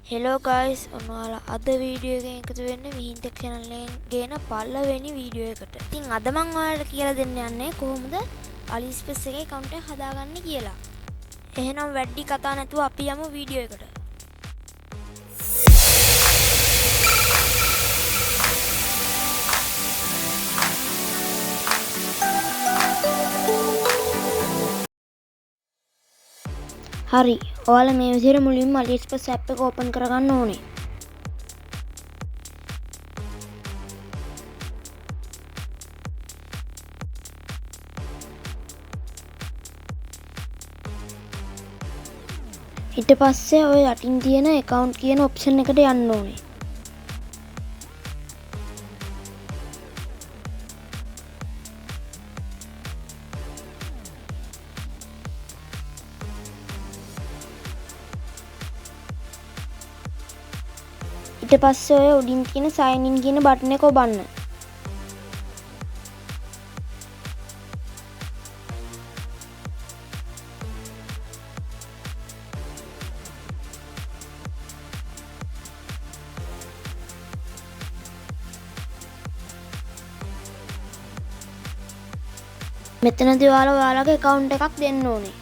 Hello guys, ඔන්න ඔයාලා අද වීඩියෝ එකෙන් එකතු වෙන්නේ මිහින්ටෙක් චැනල් එකෙන් ගේන පළවෙනි වීඩියෝ එකට. ඉතින් අද මං ඔයාලට කියලා දෙන්න යන්නේ කොහොමද AliExpress එකේ account එක හදාගන්නේ කියලා. එහෙනම් වැඩි කතා නැතුව අපි යමු වීඩියෝ එකට. හරි, ඔයාලා මේ විදිහට මුලින්ම AliExpress app එක ඕපන් කරගන්න ඕනේ. ඊට පස්සේ ඔය යටින් තියෙන account කියන ඔප්ෂන් එකට යන්න ඕනේ. ඊට පස්සේ ඔය උඩින් තියෙන sign in කියන බටන් එක ඔබන්න. මෙතනදී ඔයාලා ඔයාලගේ account එකක් දෙන්න ඕනේ.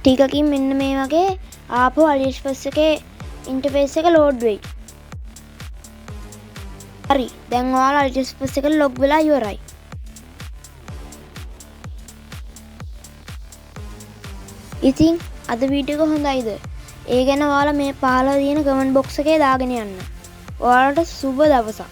ටිකකින් මෙන්න මේ වගේ ආපහු AliExpress එකේ ඉන්ටර්ෆේස් එක ලෝඩ් වෙයි. හරි, දැන් ඔයාලා AliExpress එකට ලොග් වෙලා ඉවරයි. ඉතින් අද වීඩියෝ එක හොඳයිද? ඒ ගැන ඔයාලා මේ පහළ තියෙන කමෙන්ට් බොක්ස් එකේ දාගෙන යන්න. ඔයාලට සුබ දවසක්.